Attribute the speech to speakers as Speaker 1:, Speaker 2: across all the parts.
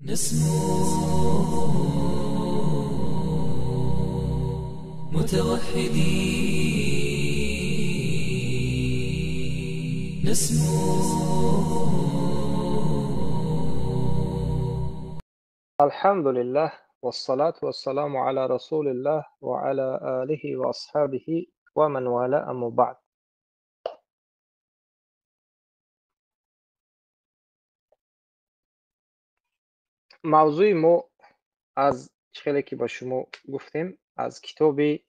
Speaker 1: نسمو متوحدين نسمو.
Speaker 2: الحمد لله والصلاة والسلام على رسول الله وعلى آله وأصحابه ومن والاه، أما بعد. Мавзӯи мо аз хеле ки ба шумо гуфтем, аз китоби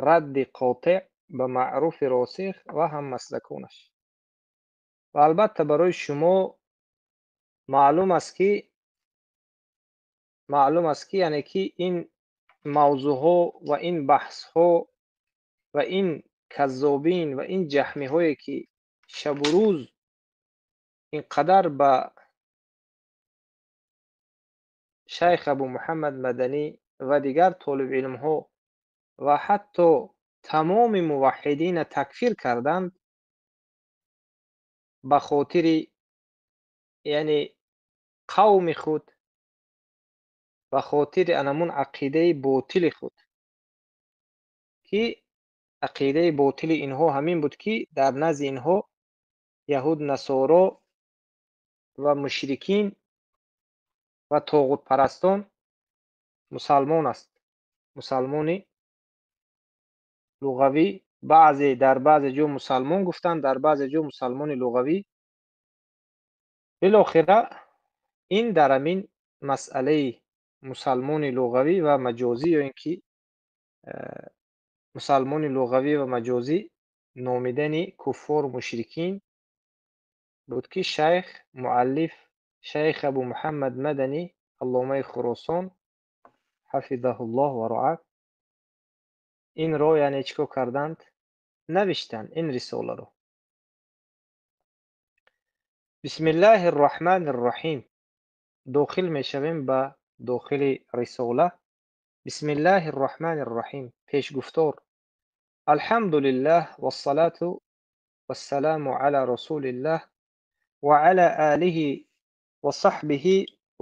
Speaker 2: Радди қотеъ ба маъруфи росих ва ҳаммаслаконаш. Ва албатта барои шумо маълум аст ки яъне ки ин мавзӯъҳо ва ин баҳсҳо ва ин каззобин ва ин ҷаҳмиҳое ки шабу рӯз ин қадар ба шайх Абу Муҳаммад Маданӣ ва дигар толибилмҳо ва ҳатто тамоми муваҳҳидина такфир карданд, ба хотири яъне қавми худ, ба хотири анамун ақидаи ботили худ, ки ақидаи ботили инҳо ҳамин буд ки дар назди инҳо яҳуд, насоро ва мушрикин ва тоғутпарастон мусалмон аст. Мусалмони луғавӣ, баъзе дар баъзе ҷо мусалмон гуфтанд, дар баъзе ҷо мусалмони луғавӣ. Билохира ин дар ҳамин масъалаи мусалмони луғавӣ ва маҷозӣ, ё ин ки мусалмони луғавӣ ва маҷозӣ номидани куффор мушрикин буд ки шайх муаллиф шайх Абу Муҳаммад Маданӣ алломаи Хуросон ҳафизаҳуллоҳ ва раъа инро яъне чӣ кор карданд? Навиштанд ин рисоларо. Бисмиллаҳир раҳмонир раҳим. Дохил мешавем ба дохили рисола. Бисмиллаҳир раҳмонир раҳим. Пешгуфтор. Алҳамдулиллаҳ вассалату вассаламу ала расулиллаҳ ва ала олиҳи وصحبه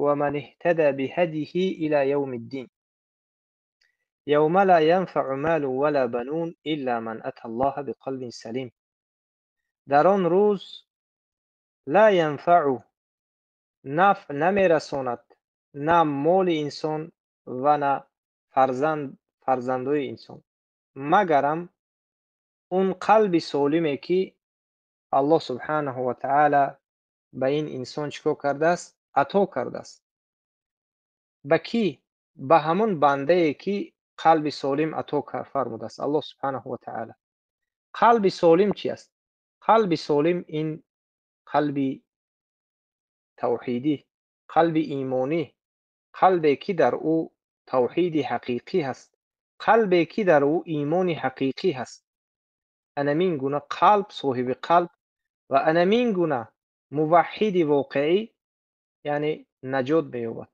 Speaker 2: ومن اهتدى بهديه إلى يوم الدين. يوم لا ينفع مال ولا بنون إلا من أتى الله بقلب سليم. در آن روز لا ينفع نفع نمیرساند نه مال انسان و نه فرزندای انسان، مگرم اون قلب سالمه که الله سبحانه و تعالی ба ин инсон чӣ кор кардааст? Ато кардааст. Ба кӣ? Ба ҳамон бандае ки қалби солим ато фармудааст Аллоҳ субҳанаҳу ва таъала. Қалби солим чи аст? Қалби солим ин қалби тавҳидӣ, қалби имонӣ, қалбе ки дар ӯ тавҳиди ҳақиқӣ ҳаст, қалбе ки дар ӯ имони ҳақиқӣ ҳаст. Анамин гуна қалб, соҳиби қалб ва анамин гуна муваҳҳиди воқеӣ яъне наҷот меёбад.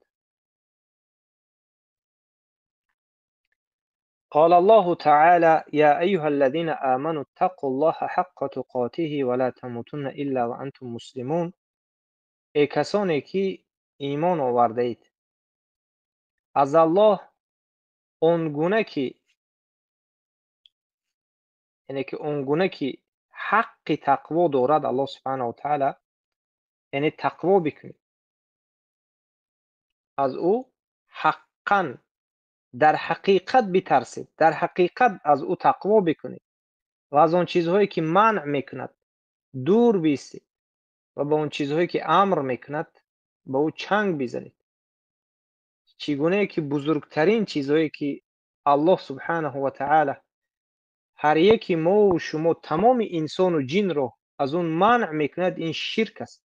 Speaker 2: قال الله تعالى: يا أيها الذين آمنوا اتقوا الله حق تقاته ولا تموتن إلا وأنتم مسلمون. ای کسانی که ایمان آورده اید، از الله آنگونه که یعنی که آنگونه که حق تقوا دارد الله سبحانه و تعالی، یعنی تقوا بکنید، از او حقا در حقیقت بترسید، در حقیقت از او تقوا بکنید و از آن چیزهایی که منع میکند دور بیستید و به آن چیزهایی که امر میکند به او چنگ بزنید. چگونه که بزرگترین چیزهایی که الله سبحانه و تعالی هر یکی ما و شما تمام انسان و جن رو از اون منع میکند، این شرک است.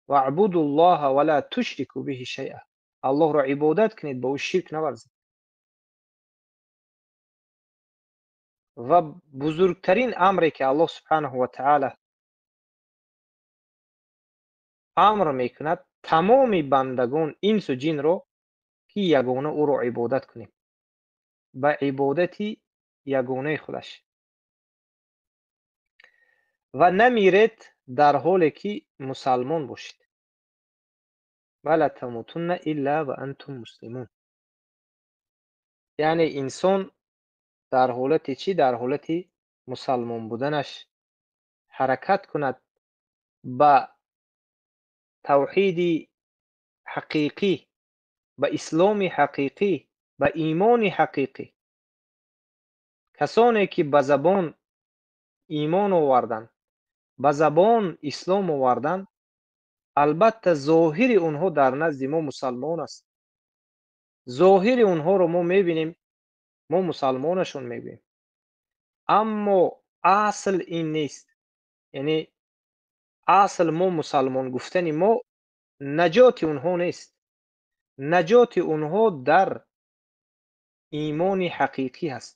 Speaker 2: واعبدوا الله ولا تشركوا به شيئا. الله را عبادت کنید، با او شرک نورزید. و بزرگترین امری که الله سبحانه و تعالی امر میکند تمام بندگان انس و جن را که یگانه او را عبادت کنیم، به عبادت یگانه خودش، و نمیرید در حالی که مسلمان باشید. Ва ла тамутунна илла ва антум муслимун. Яъне инсон дар ҳолати чӣ? Дар ҳолати мусалмон буданаш ҳаракат кунад ба тавҳиди ҳақиқӣ, ба исломи ҳақиқӣ, ба имони ҳақиқӣ. Касоне ки ба забон имон оварданд, ба забон ислом оварданд, албатта зоҳири онҳо дар назди мо мусалмон аст. Зоҳири онҳоро мо мебинем, мо мусалмонашон мегӯем. Аммо асл ин нест. Яъне асл мо мусалмон гуфтани мо наҷоти онҳо нест. Наҷоти онҳо дар имони ҳақиқӣ ҳаст,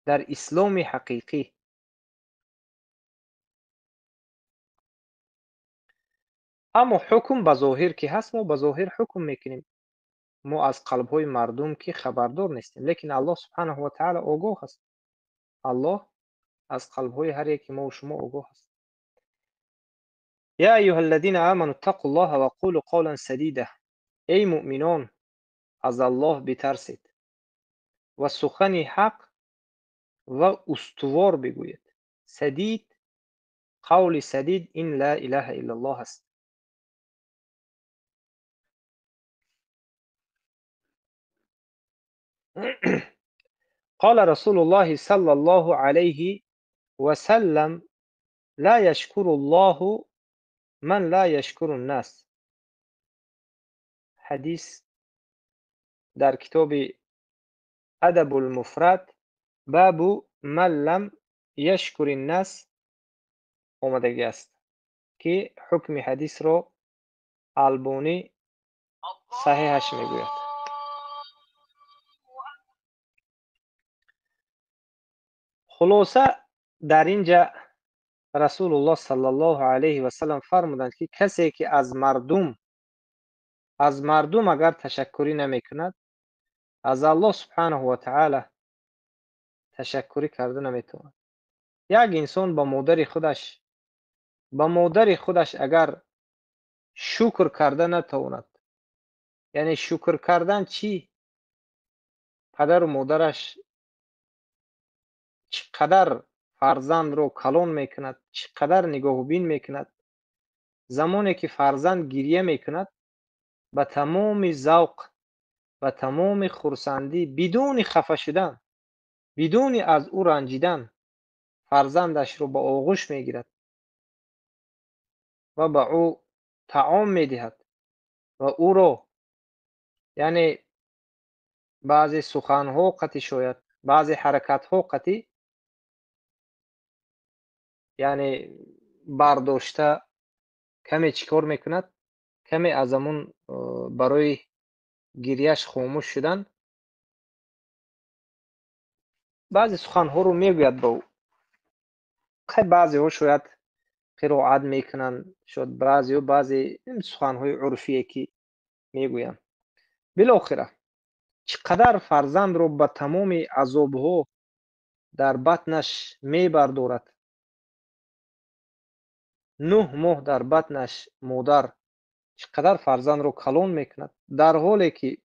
Speaker 2: дар исломи ҳақиқӣ. Аммо ҳукм ба зоҳир ки ҳаст, мо ба зоҳир ҳукм мекунем. Мо аз қалбҳои мардум ки хабардор нестем, лекин Аллоҳ субҳанаҳу ва таъала огоҳ аст. Аллоҳ аз қалбҳои ҳар яки мо ва шумо огоҳ аст. Я айюҳа аллазина аману иттақуллоҳа ва қулу қавлан садида. Эй муъминон, аз Аллоҳ битарсед ва сухани ҳақ ва устувор бигӯед. Садид, қавли садид ин ла илаҳа иллаллоҳ аст. قال رسول الله صلى الله عليه وسلم لا يشكر الله من لا يشكر الناس. حدیث در کتاب ادب المفرد باب من لم يشكر الناس آمدگی است که حکم حدیث را البانی صحیحش میگوید. خلاصه در اینجا رسول الله صلی الله علیه و سلم فرمودند که کسی که از مردم اگر تشکری نمیکند، از الله سبحانه و تعالی تشکری کرده نمیتواند. یک انسان با مادر خودش اگر شکر کرده نتواند، یعنی شکر کردن چی؟ پدر و مادرش چقدر فرزند رو کلون میکند، چقدر نگاهبین میکند، زمانی که فرزند گریه میکند به تمام ذوق، به تمام خرسندی، بدون خفه شدن، بدون از او رنجیدن، فرزندش رو به آغوش میگیرد و به او طعام میدهد و او رو، یعنی بعضی سخنها قطعی شاید، بعضی حرکتها قطعی، یعنی برداشته کمی چیکار میکند، کمی از همون برای گریهش خاموش شدن بعضی سخنها رو میگوید به او. خیلی بعضی ها شاید قرائت میکنن، شاید بعضی ها بعضی سخنهای عرفیه که میگوین. بالاخره چقدر فرزند رو به تمام عذابها در بطنش میبردارد، 9 ماه در بطنش مادر چقدر فرزند رو کلون میکند، در حالی که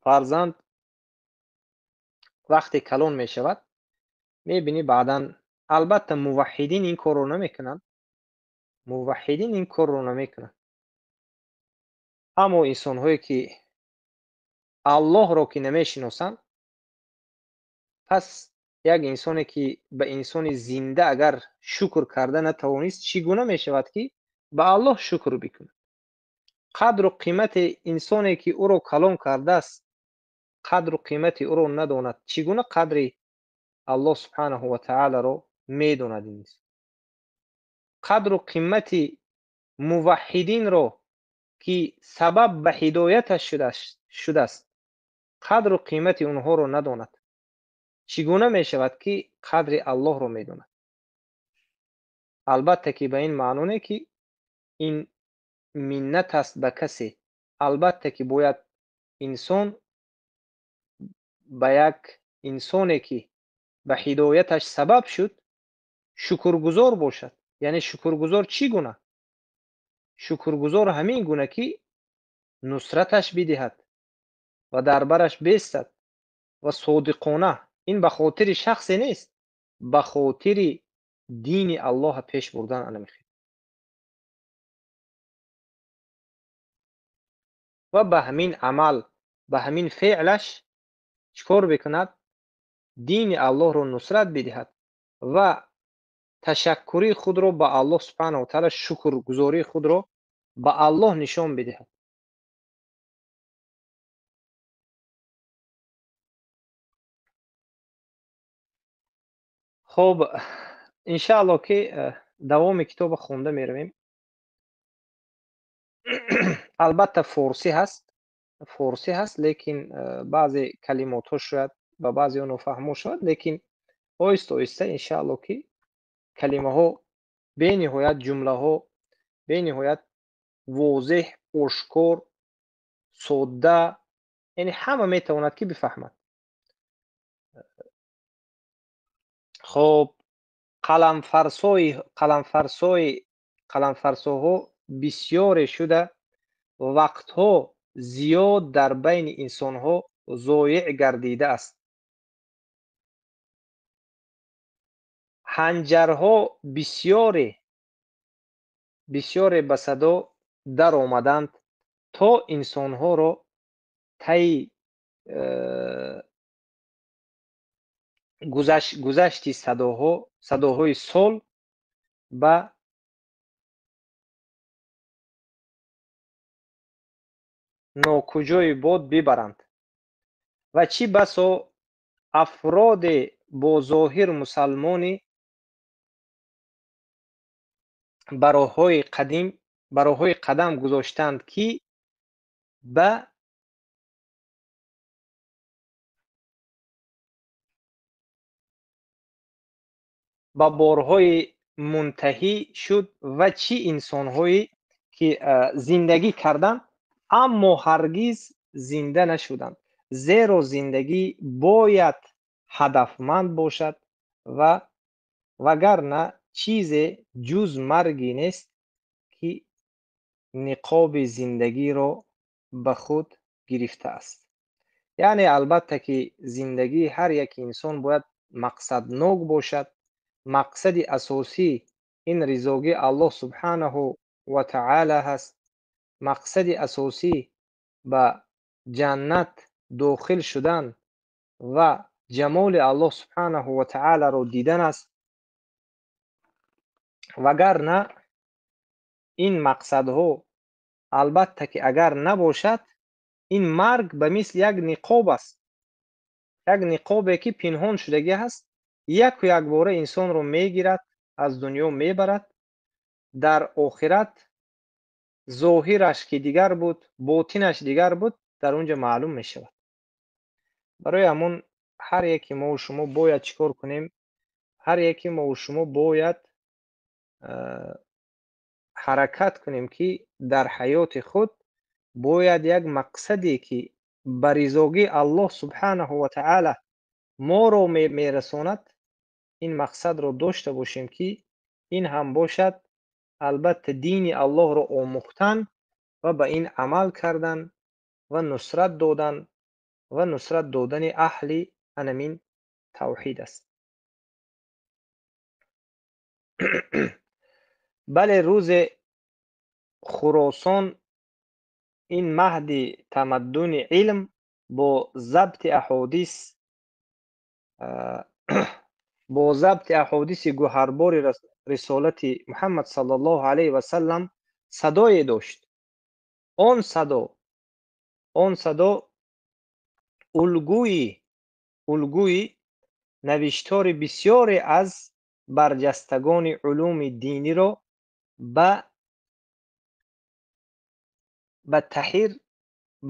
Speaker 2: فرزند وقتی کلون میشود میبینی بعدا، البته موحدین این کار رو نمیکنن، موحدین این کار رو نمیکنن، اما انسان هایی که الله رو که نمیشناسن، پس یک انسانی که به انسان زنده اگر شکر کرده نتوانست، چگونه میشود که به الله شکر بکنه؟ قدر و قیمت انسانی که او رو کلان کرده است، قدر و قیمت او رو نداند، چگونه قدر الله سبحانه و تعالی رو میدوند؟ این قدر و قیمت موحدین رو که سبب به هدایتش شده است، قدر و قیمت اونها رو نداند، چگونه میشود که قدر الله رو میدوند؟ البته که به این معنی که این منت است به کسی، البته که باید انسان به یک انسانی که به هدایتش سبب شد شکرگزار باشد. یعنی شکرگزار چگونه؟ Шукргузор ҳамин гуна ки нусраташ бидиҳад ва дар бараш бестад ва содиқона, ин ба хотири шахсе нест, ба хотири дини Аллоҳ пеш бурдан ана мехоҳад. Ва ба ҳамин амал, ба ҳамин феълаш чикор бикунад? Дини Аллоҳро нусрат бидиҳад ва ташаккури худро ба Аллоҳ субҳанаҳу ва таъала, шукргузории худро ба Аллоҳ нишон бидиҳад. Хоб, иншааллоҳ ки давоми китобро хонда меравем. Албатта форсӣ ҳаст, форсӣ ҳаст, лекин баъзе калимотҳо шояд ба баъзе нофаҳмо шавад, лекин оҳиста оҳиста иншааллоҳ ки калимаҳо бениҳоят, ҷумлаҳо бениҳоят возеҳ, ошкор, содда, яъне ҳама метавонад ки бифаҳмад. Хоб, қаламфарсоҳо бисёре шуда вақтҳо зиёд дар байни инсонҳо зоеъ гардидааст. Ҳанҷарҳо бисёре ба садо даромаданд то инсонҳоро таи гузашти садоҳои сол ба нокуҷои бод бибаранд. Ва чӣ басо афроде бо зоҳир мусалмонӣ ба роҳҳои қадам гузоштанд, ки ба борҳои мунтаҳӣ шуд ва чӣ инсонҳое ки зиндагӣ карданд, аммо ҳаргиз зинда нашуданд. Зеро зиндагӣ бояд ҳадафманд бошад ва вагарна чизе ҷуз марге нест ки ниқоби зиндагиро ба худ гирифтааст. Яъне албатта ки зиндагии ҳар як инсон бояд мақсаднок бошад. Мақсади асосӣ ин ризогии Аллоҳ субҳанаҳу ва таъала ҳаст. Мақсади асосӣ ба ҷаннат дохил шудан ва ҷамоли Аллоҳ субҳанаҳу ва таъаларо дидан аст. Вагарна ин мақсадҳо албатта ки агар набошад, ин марг ба мисли як ниқоб аст. Як ниқобе ки пинҳон шудагӣ ҳаст, яку якбора инсонро мегирад, аз дунё мебарад. Дар охират зоҳираш ки дигар буд, ботинаш дигар буд, дар онҷо маълум мешавад. Барои ҳамон ҳар яке мо шумо бояд чӣ кор кунем? Ҳар яке мо шумо бояд ҳаракат кунем ки дар ҳаёти худ бояд як мақсаде ки ба ризогии Аллоҳ субҳанаҳу ва таъала моро мерасонад, ин мақсадро дошта бошем ки ин ҳам бошад албатта дини Аллоҳро омӯхтан ва ба ин амал кардан ва нусрат додан ва нусрат додани аҳли анамин тавҳид аст. Бале, рӯзе Хуросон ин маҳди тамаддуни илм бо забти аҳодис, бо забти аҳодиси гӯҳарбори рисолати Муҳаммад саллаллоҳу алайҳи васаллам садое дошт. Он садо улгӯи навиштори бисёре аз барҷастагони улуми диниро ба таҳир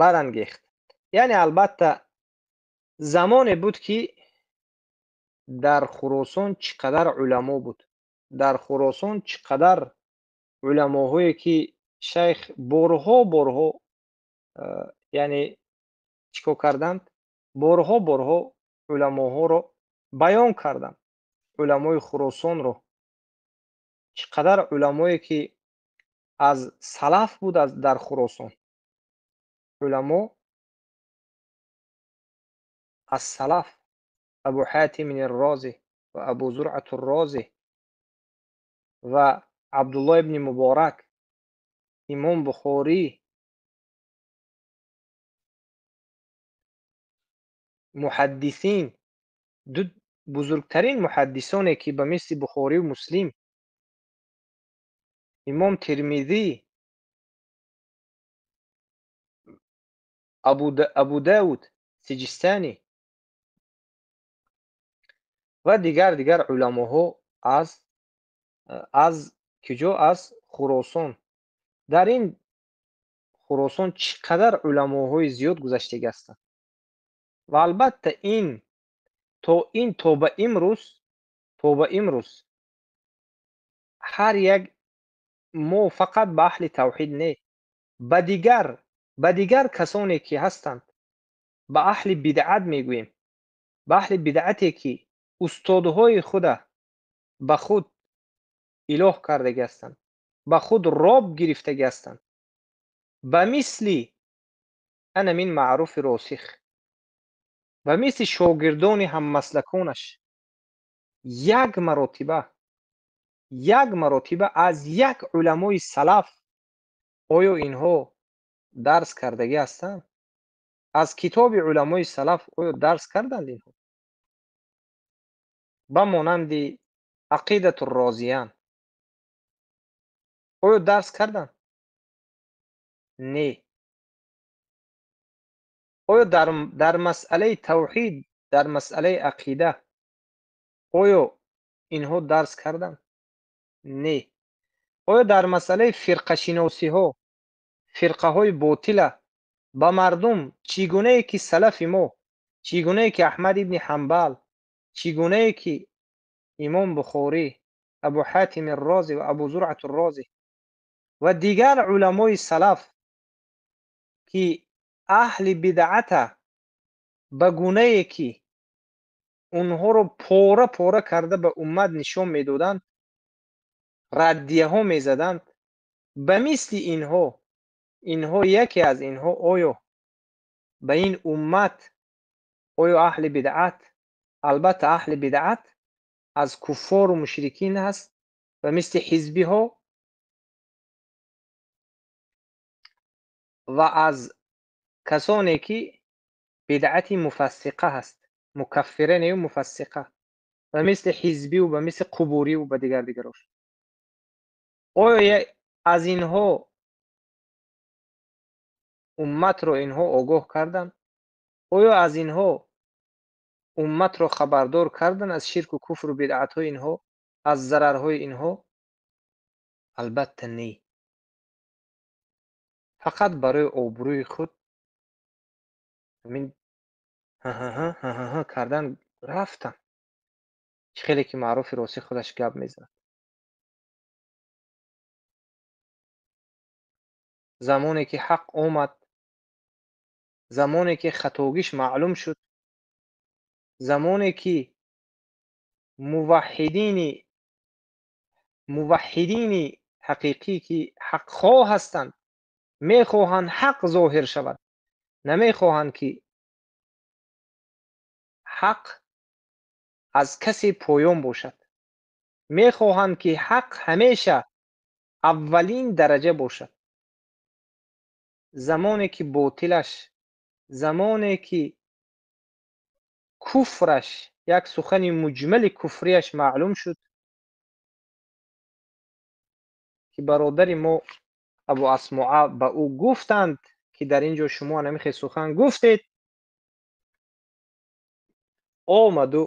Speaker 2: барангехт. Яъне албатта замоне буд ки дар Хуросон чӣ қадар уламо буд, дар Хуросон чӣ қадар уламоҳое ки шайх борҳо борҳо яъне чӣ кор карданд? Борҳо борҳо уламоҳоро баён карданд. Уламои Хуросонро чӣ қадар уламое ки аз салаф буд дар Хуросон. Уламо аз салаф Абу Ҳатим ар-Рози ва Абу Зуръат ар-Рози ва Абдуллоҳ ибни Муборак, Имом Бухорӣ, муҳаддисин, ду бузургтарин муҳаддисоне ки ба мисли Бухорию Муслим, Имом Тирмизӣ, Абу Давуд Сиҷистанӣ ва дигар уламоҳо аз куҷо? Аз Хуросон. Дар ин Хуросон чӣ қадар уламоҳои зиёд гузаштагӣ ҳастанд. Ва албатта ин то ба имрӯз ҳар як мо фақат ба аҳли тавҳид не, ба дигар касоне ки ҳастанд, ба аҳли бидъат мегӯем, ба аҳли бидъате ки устодҳои худа ба худ илоҳ кардагӣ ҳастанд, ба худ роб гирифтагӣ ҳастанд, ба мисли анамин маъруфи росих, ба мисли шогирдони ҳаммаслаконаш як маротиба аз як уламои салаф оё инҳо дарс кардагӣ ҳастанд? Аз китоби уламои салаф оё дарс карданд инҳо? Ба монанди Ақидату Розиян оё дарс карданд? Не. Оё дар масъалаи тавҳид, дар масъалаи ақида оё инҳо дарс карданд? Не. Оё дар масъалаи фирқашиносиҳо, фирқаҳои ботила ба мардум чӣ гунае ки салафи мо, чӣ гунае ки Аҳмад ибни Ҳанбал, чӣ гунае ки Имом Бухорӣ, Абу Ҳатим ар-Рози ва Абу Зуръат ар-Рози ва дигар уламои салаф ки аҳли бидъата ба гунае ки онҳоро пора пора карда ба уммат нишон медоданд, раддияҳо мезаданд, ба мисли инҳо яке аз инҳо оё ба ин уммат, оё аҳли бидъат, албатта аҳли бидъат аз куффору мушрикин аст, ба мисли ҳизбиҳо ва аз касоне ки бидъати муфассиқа ҳаст, мукаффира нею муфассиқа, ба мисли ҳизбиву ба мисли қубуриву ба дигар дигарош. Оё аз инҳо умматро инҳо огоҳ карданд? Оё аз инҳо умматро хабардор карданд аз ширку куфру бидъатҳои инҳо, аз зарарҳои инҳо? Албатта не. Фақат барои обрӯи худ ҳамин ҳа кардан рафтанд. Чӣ хеле ки маъруфи росӣ худаш гап мезанад. Замоне ки ҳақ омад, замоне ки хатогиш маълум шуд, замоне ки муваҳҳидини ҳақиқӣ ки ҳақхоҳ ҳастанд, мехоҳанд ҳақ зоҳир шавад, намехоҳанд ки ҳақ аз касе поён бошад, мехоҳанд ки ҳақ ҳамеша аввалин дараҷа бошад. Замоне ки ботилаш, замоне ки куфраш, як сухани муҷмали куфрияш маълум шуд, ки бародари мо Абу Асмоа ба ӯ гуфтанд ки дар ин ҷо шумо ҳамин сухан гуфтед, омаду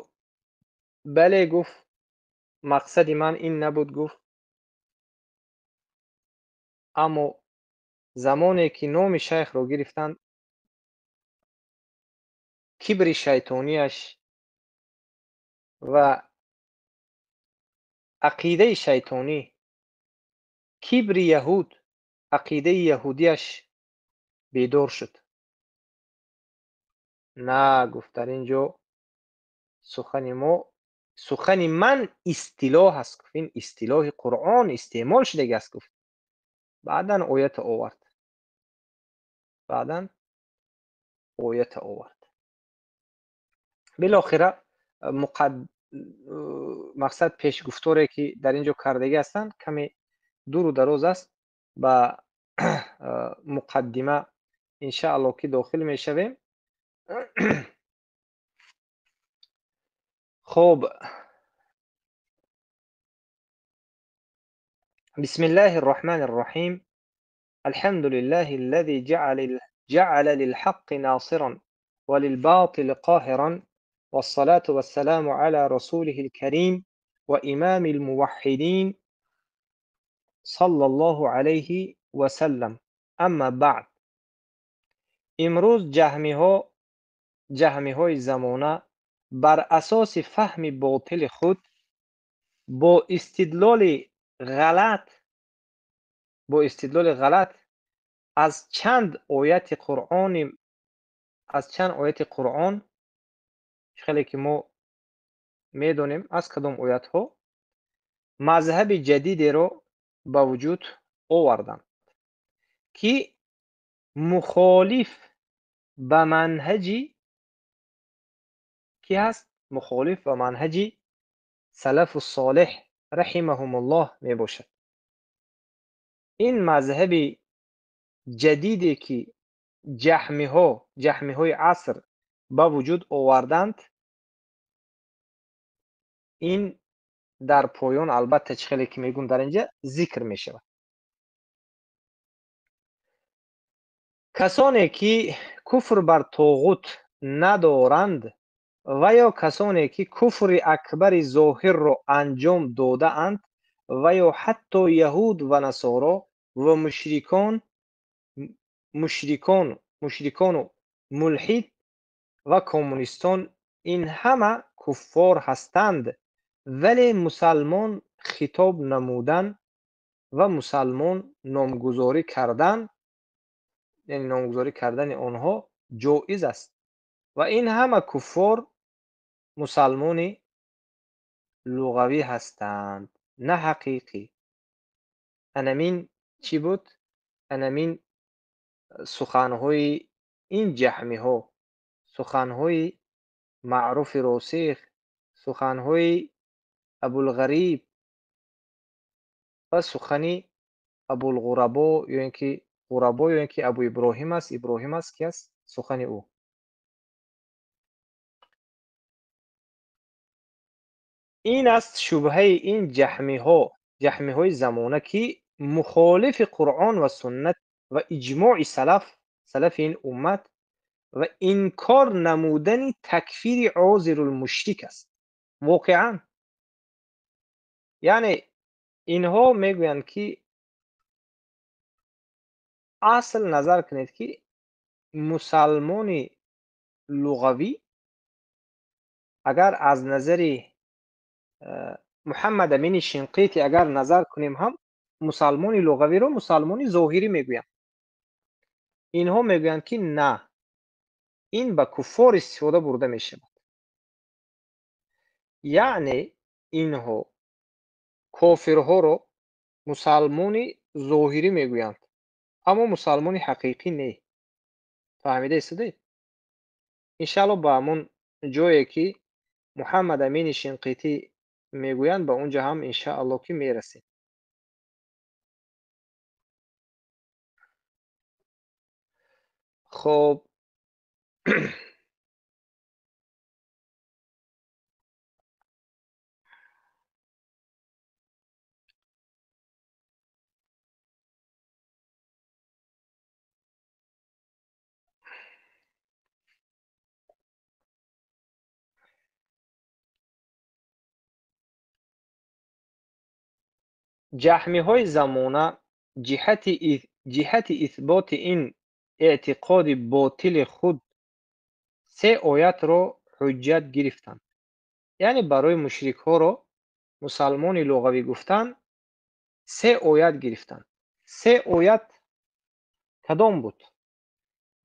Speaker 2: бале гуфт, мақсади ман ин набуд гуфт, аммо замоне ки номи шайхро гирифтанд, кибри шайтонияш ва ақидаи шайтонӣ, кибри яҳуд, ақидаи яҳудияш бедор шуд. На, гуфт, дар ин ҷо сухани мо, сухани ман истилоҳ аст, гуфт, ин истилоҳи Қуръон истеъмол шудагӣ аст, гуфт. Баъдан оята овард. Баъдан оята овард. Билохира мақсад пешгуфторе ки дар ин ҷо кардагӣ ҳастанд каме дуру дароз аст, ба муқаддима иншааллоҳ ки дохил мешавем. Хоб, бисмиллаҳи рраҳмани рраҳим. الحمد لله الذي جعل للحق ناصرا وللباطل قاهرا، والصلاة والسلام على رسوله الكريم وإمام الموحدين صلى الله عليه وسلم. أما بعد، امروز جهمی‌های زمانه بر اساس فهم باطل خود با استدلال غلط از چند آیت قرآن خیلی که ما میدونیم از کدام آیت ها مذهب جدید رو به وجود آوردند که مخالف به منهجی کی هست؟ مخالف به منهج سلف الصالح رحمهم الله می باشد. این مذهب جدیدی که جهمی‌های عصر به وجود آوردند، این در پایان البته چه خیلی که میگم در اینجا ذکر میشود. کسانی که کفر بر طاغوت ندارند و یا کسانی که کفر اکبر ظاهر را انجام داده اند و یا حتی یهود و نصارا و مشرکان و ملحد و کمونیستان، این همه کفار هستند، ولی مسلمان خطاب نمودن و مسلمان نامگذاری کردن، یعنی نامگذاری کردن آنها جایز است و این همه کفار مسلمان لغوی هستند نه حقیقی. انمین چی بود؟ انمین سخنهای این جهمی ها، سخنهای معروف راسخ، سخنهای ابوالغریب و سخنی ابوالغربا یا اینکه غربا یا اینکه ابو ابراهیم است، ابراهیم است که است سخن او. این است شبهه این جهمی‌های زمانه که مخالف قرآن و سنت و اجماع سلف این امت و انکار نمودن تکفیر عاذر المشرک است. واقعا یعنی اینها میگویند که اصل نظر کنید که مسلمان لغوی اگر از نظر محمد امین شنقیطی اگر نظر کنیم هم مسلمان لغوی رو مسلمان ظاهری میگویند. اینها میگویند که نه، این به کفار استفاده برده میشود. یعنی اینها کافرها رو مسلمان ظاهری میگویند اما مسلمان حقیقی نه. فهمیده استید؟ انشالله با همون جایی که محمد امین شنقیطی میگویند به اونجا هم انشاءالله که میرسیم. خب جهمی‌های زمانه جهت اثبات این اعتقاد باطل خود سه آیت را حجت گرفتند. یعنی برای مشرک ها را مسلمان لغوی گفتن سه آیت گرفتند. سه آیت کدام بود؟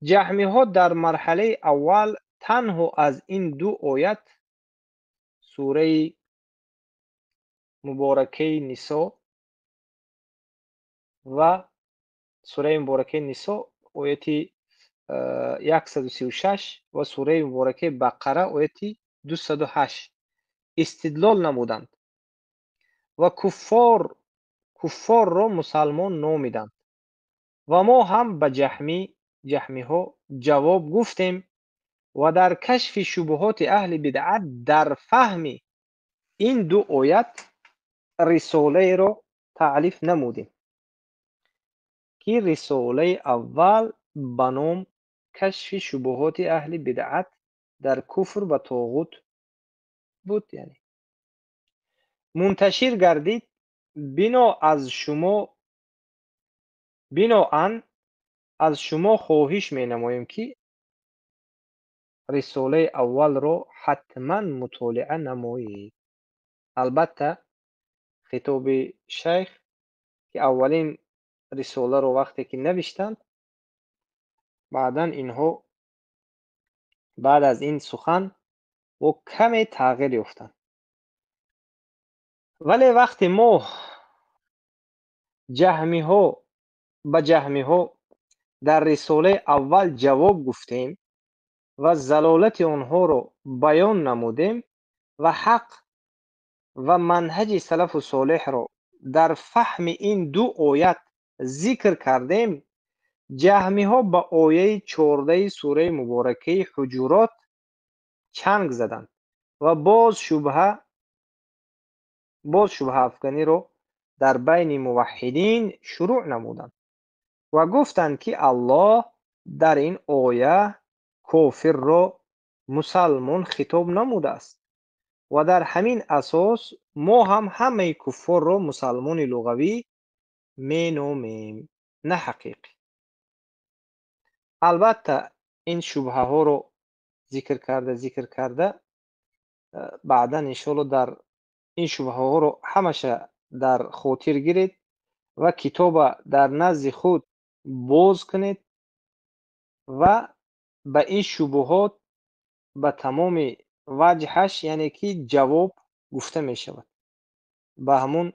Speaker 2: جهمی ها در مرحله اول تنها از این دو آیت سوره مبارکه نساء و Сураи муборакаи Нисо ояти 136 ва сураи муборакаи Бақара ояти 208 истидлол намуданд ва куффорро мусалмон номиданд. Ва мо ҳам ба ҷаҳмиҳо ҷавоб гуфтем ва дар кашфи шубҳоти аҳли бидъат дар фаҳми ин ду оят рисолаеро таълиф намудем, ки рисолаи аввал ба ном кашфи шубҳоти аҳли бидъат дар куфр ба тоғут буд, яъне мунташир гардид. Биноан аз шумо хоҳиш менамоем, ки рисолаи аввалро ҳатман мутолиа намоед. Албатта хитоби шайх, ки аввалин рисоларо вақте ки навиштанд, баъдан инҳо баъд аз ин сухан бо каме тағйир ёфтанд. Вале вақте мо ба ҷаҳмиҳо дар рисолаи аввал ҷавоб гуфтем ва залолати онҳоро баён намудем ва ҳақ ва манҳаҷи салафу солеҳро дар фаҳми ин ду оят зикр кардем, ҷаҳмиҳо ба ояи 14 сураи муборакаи Ҳуҷурот чанг заданд ва боз шубҳаафганиро дар байни муваҳҳидин шурӯъ намуданд ва гуфтанд, ки Аллоҳ дар ин оя кофирро мусалмон хитоб намудааст ва дар ҳамин асос мо ҳам ҳамаи куффорро мусалмони луғавӣ меномем, на ҳақиқӣ. Албатта ин шубҳаҳоро зикр карда баъдан иншоалло дар ин шубҳаҳоро ҳамаша дар хотир гиред ва китоба дар назди худ боз кунед ва ба ин шубҳот ба тамоми ваҷҳаш, яъне ки ҷавоб гуфта мешавад. Ба ҳамун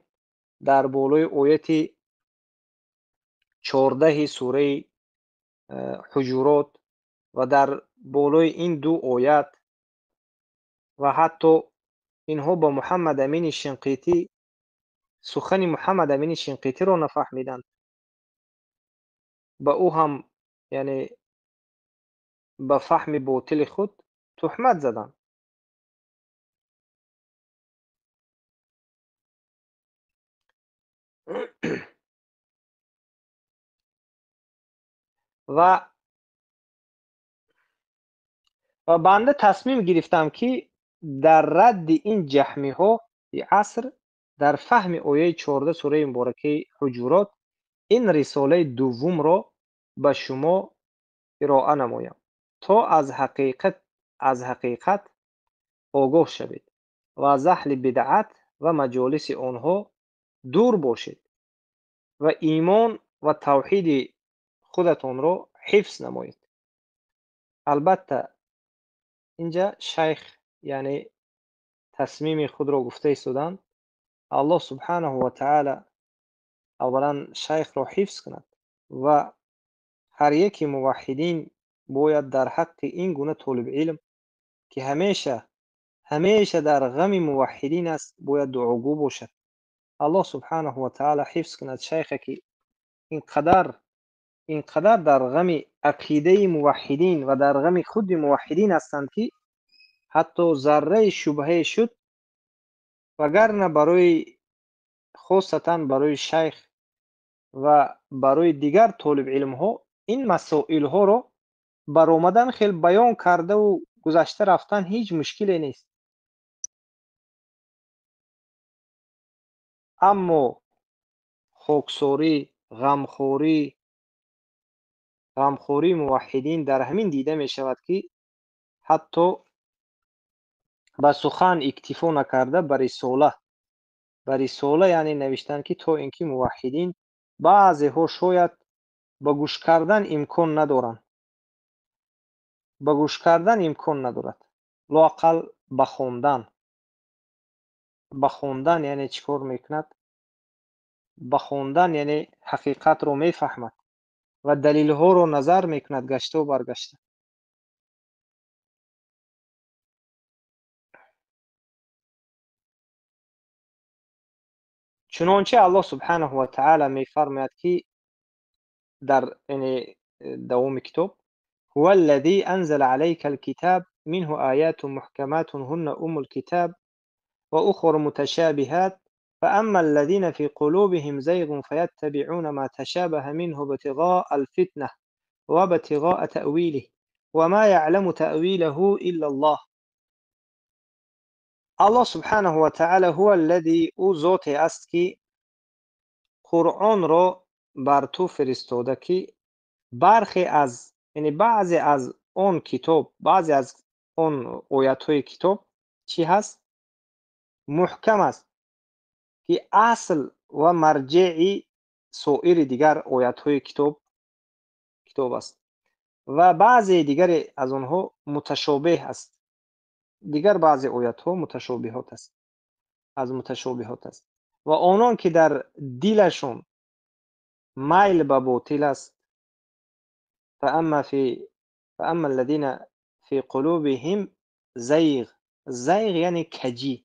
Speaker 2: дар болои ояти 14 сураи Ҳуҷурот ва дар болои ин ду оят ва ҳатто инҳо ба Муҳаммад Амини Шинқитӣ сухани Муҳаммад Амини Шинқитиро нафаҳмиданд. Ба ӯ ҳам, яъне ба фаҳми ботили худ туҳмат заданд. Ва банда тасмим гирифтам, ки дар радди ин ҷаҳмиҳо аср дар фаҳми ояи 14 сураи муборакаи Ҳуҷурот ин рисолаи дуввумро ба шумо ироа намоям, то аз ҳақиқат огоҳ шавед ва аз аҳли бидъат ва маҷолиси онҳо дур бошед ва имон ва тавҳиди худатонро ҳифз намоед. Албатта инҷа шайх, яъне тасмими худро гуфта истоданд. Аллоҳ субҳанаҳу ва таъала аввалан шайхро ҳифз кунад ва ҳар яки муваҳҳидин бояд дар ҳаққи ин гуна толибилм, ки ҳамеша дар ғами муваҳҳидин аст, бояд дуогӯ бошад. Аллоҳ субҳанаҳу ва таъала ҳифз кунад шайхе, ки инқадар дар ғами ақидаи муваҳҳидин ва дар ғами худи муваҳҳидин ҳастанд, ки ҳатто зарраи шубҳае шуд, вагарна барои хосатан барои шайх ва барои дигар толибилмҳо ин масоилҳоро баромадан хел баён кардаву гузашта рафтан ҳеҷ мушкиле нест. Аммо хоксорӣ, ғамхории муваҳҳидин дар ҳамин дида мешавад, ки ҳатто ба сухан иктифо накарда ба рисола, яъне навиштан, ки то ин ки муваҳҳидин баъзеҳо шояд ба гӯш кардан имкон надоранд, ба гӯш кардан имкон надорад, лоақал ба хондан, яъне чӣ кор мекунад? Ба хондан, яъне ҳақиқатро мефаҳмад. Ва далилҳоро назар мекунад гаштаву баргашта. Чунончи Аллоҳ субҳанаҳу ва таъала мефармояд, ки дар давоми китоб: هو الذي أنزل عليك الكتاب منه آيات محكمات هن أم الكتاب وأخر متشابهات فأما الذين في قلوبهم زيغ فيتبعون ما تشابه منه ابتغاء الفتنة وابتغاء تأويله وما يعلم تأويله إلا الله. Аллоҳ субҳанаҳу ва таъала ҳува аллази, ӯ зоте аст, ки Қуръонро бар ту фиристода, ки бархе аз, яъне баъзе аз он китоб, баъзе аз он оятҳои китоб чӣ ҳаст? Муҳкам аст, ки асл ва марҷеи соири дигар оятҳои китоб аст ва баъзе дигаре аз онҳо муташобеҳ аст. Дигар баъзе оятҳо муташобиҳот аст, аз муташобиҳот аст. Ва онон ки дар дилашон майл ба ботил аст, فأما الذين في قلوبهم زيغ، زیغ یعنی کجی.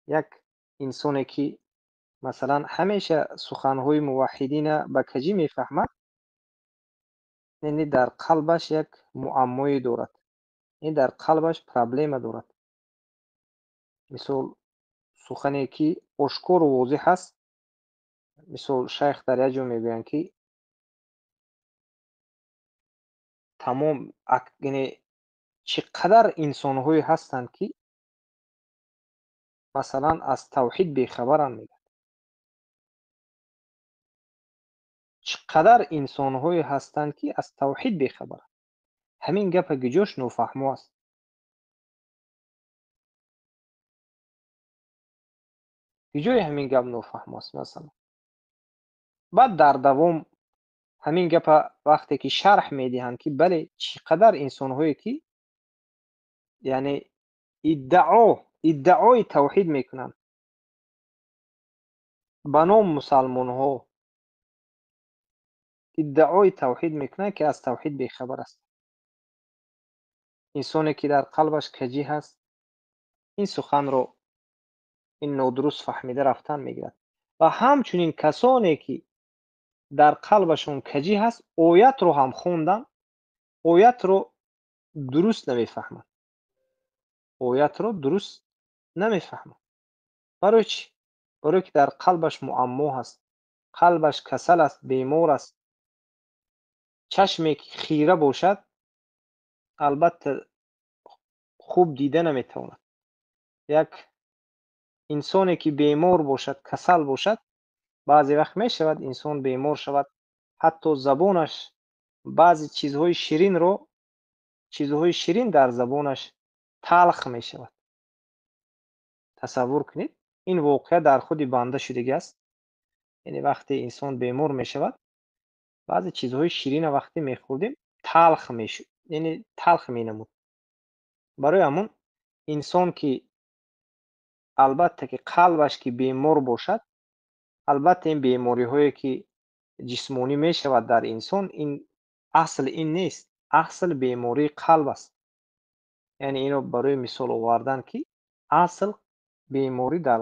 Speaker 2: یک инсоне ки масалан ҳамеша суханҳои муваҳҳидина ба каҷӣ мефаҳмад, яъне дар қалбаш як муаммое дорад, яъне дар қалбаш проблема дорад. Мисол сухане ки ошкору возеҳ аст, мисол шайх дар як ҷо мегӯянд, ки тамом, яъне чӣ қадар инсонҳое ҳастанд, ки масалан аз тавҳид бехабаранд, мегӯяд. Чӣ қадар инсонҳое ҳастанд, ки аз тавҳид бехабаранд. Ҳамин гапа гиҷош нофаҳмо аст. Гиҷои ҳамин гап нофаҳмо аст, масалан. Баъд дар давом ҳамин гапа вақте ки шарҳ медиҳанд, ки бале, чӣ қадар инсонҳое ки яъне иддаои тавҳид мекунанд, ба ном мусалмонҳо иддаои тавҳид мекунанд, ки аз тавҳид бехабар аст. Инсоне ки дар қалбаш каҷӣ ҳаст, ин суханро ин нодуруст фаҳмида рафтан мегирад. Ва ҳамчунин касоне ки дар қалбашон каҷӣ ҳаст, оятро ҳам хондан, оятро дуруст намефаҳманд. Оятро дуруст намефаҳманд. Барои чӣ? Барои ки дар қалбаш муаммо ҳаст, қалбаш касал аст, бемор аст. Чашме ки хира бошад, албатта хуб дида наметавонад. Як инсоне ки бемор бошад, касал бошад, баъзе вақт мешавад инсон бемор шавад, ҳатто забонаш баъзе чизҳои ширинро, чизҳои ширин дар забонаш талх мешавад. Тасаввур кунед, ин воқеа дар худи банда шудагӣ аст. Яъне вақте инсон бемор мешавад, баъзе чизҳои ширина вақте мехӯрдем, талх мешуд, яъне талх менамуд. Барои ҳамон инсон ки албатта ки қалбаш ки бемор бошад, албатта ин бемориҳое ки ҷисмонӣ мешавад дар инсон, ин асл ин нест, асл бемории қалб аст. Яъне инро барои мисол овардан, ки асл беморӣ дар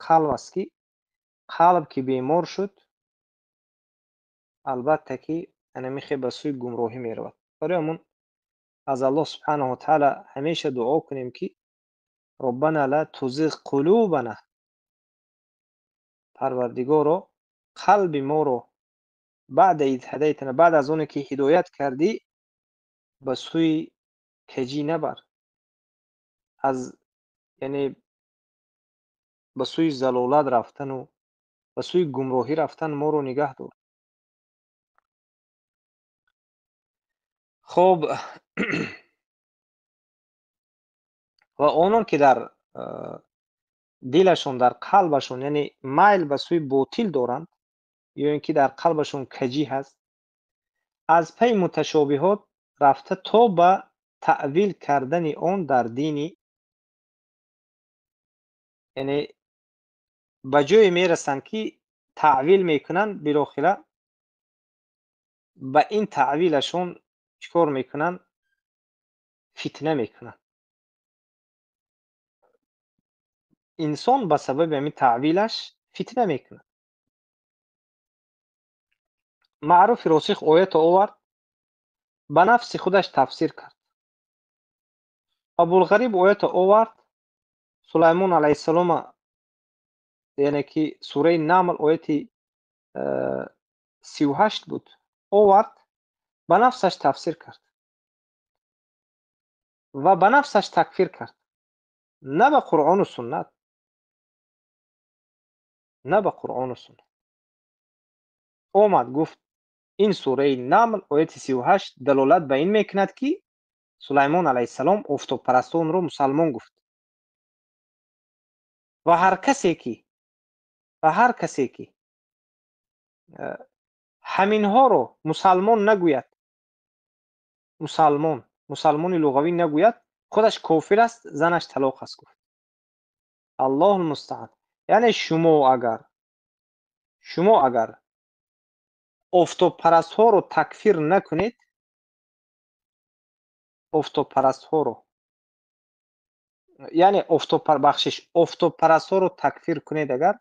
Speaker 2: қалб аст, ки қалб ки бемор шуд, албатта ки анамихе ба сӯи гумроҳӣ меравад. Барои ҳамон аз Аллоҳ субҳанаҳу ва таъала ҳамеша дуо кунем, ки Роббана ла тузиғ қулубана, Парвардигоро қалби моро баъда из ҳадайтана, баъд аз оне ки ҳидоят кардӣ, ба сӯи каҷӣ набар, аз яъне ба сӯи залолат рафтану ба сӯи гумроҳӣ рафтан моро нигаҳ дор. Хоб, ва онон ки дар дилашон, дар қалбашон, яъне майл ба сӯи ботил доранд, ё ин ки дар қалбашон каҷӣ ҳаст, аз пайи муташобиҳот рафта то ба таъвил кардани он дар дини, яъне ба ҷое мерасанд, ки таъвил мекунанд, билохира Ба ин таъвилашон чӣ кор мекунанд? Фитна мекунанд. Инсон ба сабаби ҳамин таъвилаш фитна мекунад. Маъруфи Росих оятро овард, ба нафси худаш тафсир кард. Абулғариб оятро овард, Сулаймон алайҳиссалома, яъне ки сураи Намл ояти 38 буд, овард, ба нафсаш тафсир кард ва ба нафсаш такфир кард, на ба Қуръону суннат, на ба Қуръону суннат. Омад гуфт ин сураи Намл ояти 38 далолат ба ин мекунад, ки Сулаймон алайҳиссалом офтобпарастонро мусалмон гуфт ва ҳар касе ки ҳаминҳоро мусалмон нагӯяд, мусалмони луғавӣ нагӯяд, худаш кофир аст, занаш талоқ аст гуфт. Аллоҳу мустаъан. Яъне шумо агар офтобпарастҳоро такфир накунед, офтобпарастҳоро, яъне бахшиш, офтобпарастҳоро такфир кунед, агар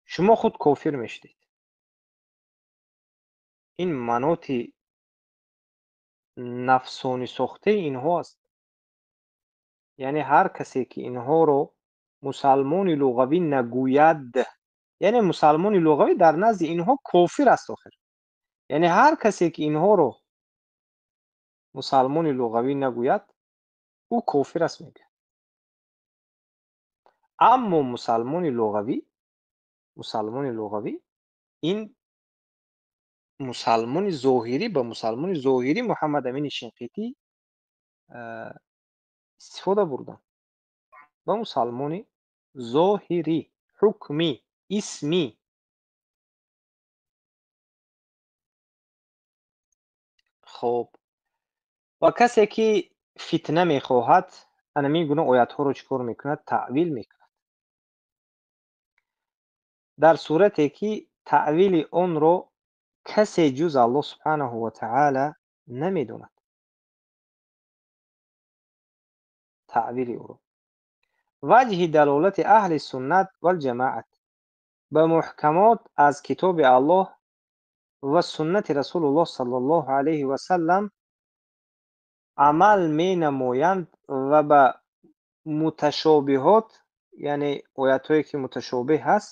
Speaker 2: шумо худ кофир мешудед. Ин маноти нафсонӣ сохтаи инҳо аст. Яъне ҳар касе ки инҳоро мусалмони луғавӣ нагӯяд, яъне мусалмони луғавӣ дар назди инҳо кофир аст охир. Яъне ҳар касе ки инҳоро мусалмони луғавӣ нагӯяд, ӯ кофир аст мегӯяд. Аммо мусалмони луғавӣ ин мусалмони зоҳирӣ, ба мусалмони зоҳирӣ Муҳаммад Амини Шинқитӣ истифода бурданд. Ба мусалмони зоҳирӣ, ҳукмӣ, исмӣ. Хоб, ва касе ки фитна мехоҳад, ана ин гуна оятҳоро чӣ кор мекунад? Таъвил мекунад. Дар сурате ки таъвили онро касе ҷуз Аллоҳ субҳанаҳу ва таъала намедонад. Таъвили ӯро. Ваҷҳи далолати аҳли суннат вал ҷамоат ба муҳкамот аз китоби Аллоҳ ва суннати Расулуллоҳ саллаллоҳу алайҳи васаллам амал менамоянд ва ба муташобиҳот, яъне оятҳое ки муташобиҳ ҳаст,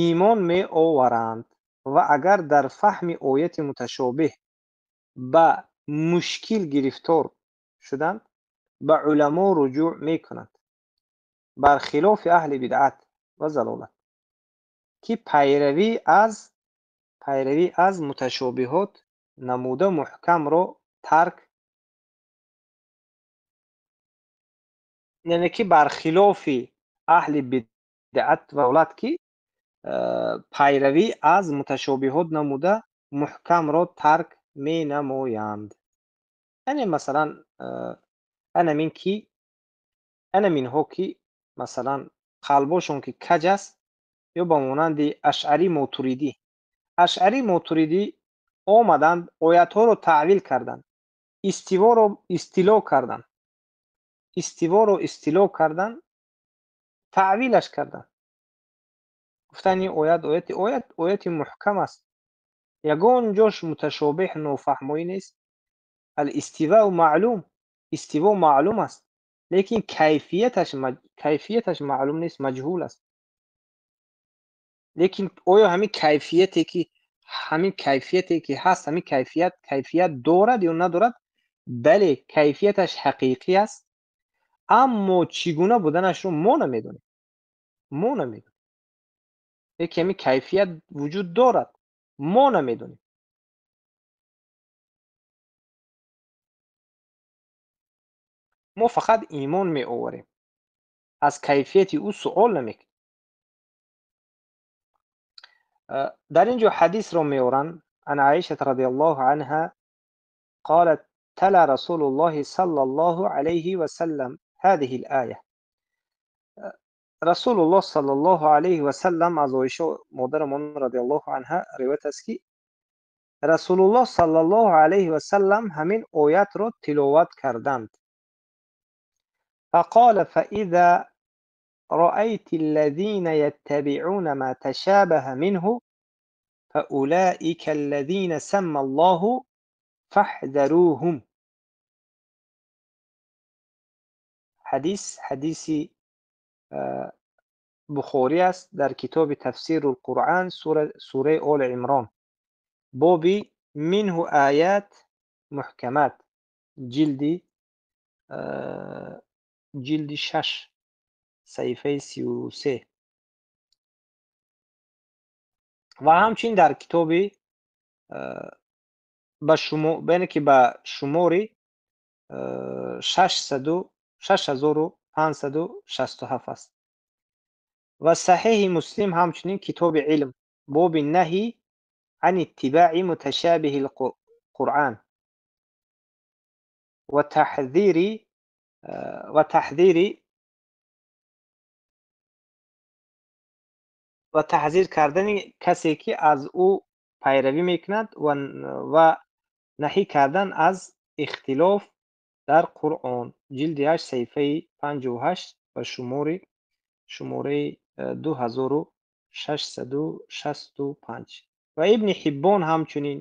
Speaker 2: имон меоваранд ва агар дар фаҳми ояти муташобиҳ ба мушкил гирифтор шуданд, ба уламо руҷӯъ мекунанд, бар хилофи аҳли бидъат ва залолат, ки пайравӣ аз муташобиҳот намуда муҳкамро тарк, яъне ки бар хилофи аҳли бидъат ва залолат, ки пайравӣ аз муташобиҳот намуда муҳкамро тарк менамоянд. Яъне масалан анаминҳо ки масалан қалбошон ки каҷ аст, ё ба монанди Ашъарӣ Мотуридӣ. Ашъарӣ Мотуридӣ омаданд, оятҳоро таъвил карданд, истиворо истило карданд, истиворо истило карданд, таъвилаш карданд. Гуфтанд ин оят ояти муҳкам аст, ягон ҷош муташобиҳ нофаҳмоӣ нест. Алистивау маълум, истиво маълум аст, лекин кайфияташ маълум нест, маҷҳул аст. Лекин оё ҳамин кайфияте ки ҳаст, ҳамин кайфият дорад ё надорад? Бале, кайфияташ ҳақиқӣ аст, аммо чӣ гуна буданашро мо намедонем. Лекин ҳамин кайфият вуҷуд дорад, мо намедонем. Мо фақат имон меоварем, аз кайфияти ӯ суол намекунем. Дар ин ҷо ҳадисро меоранд: ан Аишата радиаллоҳу анҳа қолат тала Расулуллоҳи саллаллоҳу алайҳи васаллам ҳазиҳил оя. Расулуллоҳ саллаллоҳу алайҳи васаллам аз Оиша модарамон радиаллоҳу анҳа ривоят аст, ки Расулуллоҳ саллаллоҳу алайҳи васаллам ҳамин оятро тиловат карданд. فقال فإذا رأيت الذين يتبعون ما تشابه منه فأولئك الذين سمى الله فاحذروهم. ҳадис ҳадиси Бухорӣ аст дар китоби Тафсирул Қуръан, сураи Оли Имрон, боби минҳу оят муҳкамат, ҷилди 6, саҳифаи 33. Ва ҳамчунин дар китоби яъне ки ба шумори 6567 аст. Ва Саҳеҳи Муслим ҳамчунин китоби илм, боби наҳи ан иттибаи муташабиҳил Қуръан ва таҳзир кардани касе ки аз ӯ пайравӣ мекунад ва наҳӣ кардан аз ихтилоф дар Қуръон, ҷилди 8, саҳифаи 58 ва шумораи 2665. Ва Ибни Ҳиббон ҳамчунин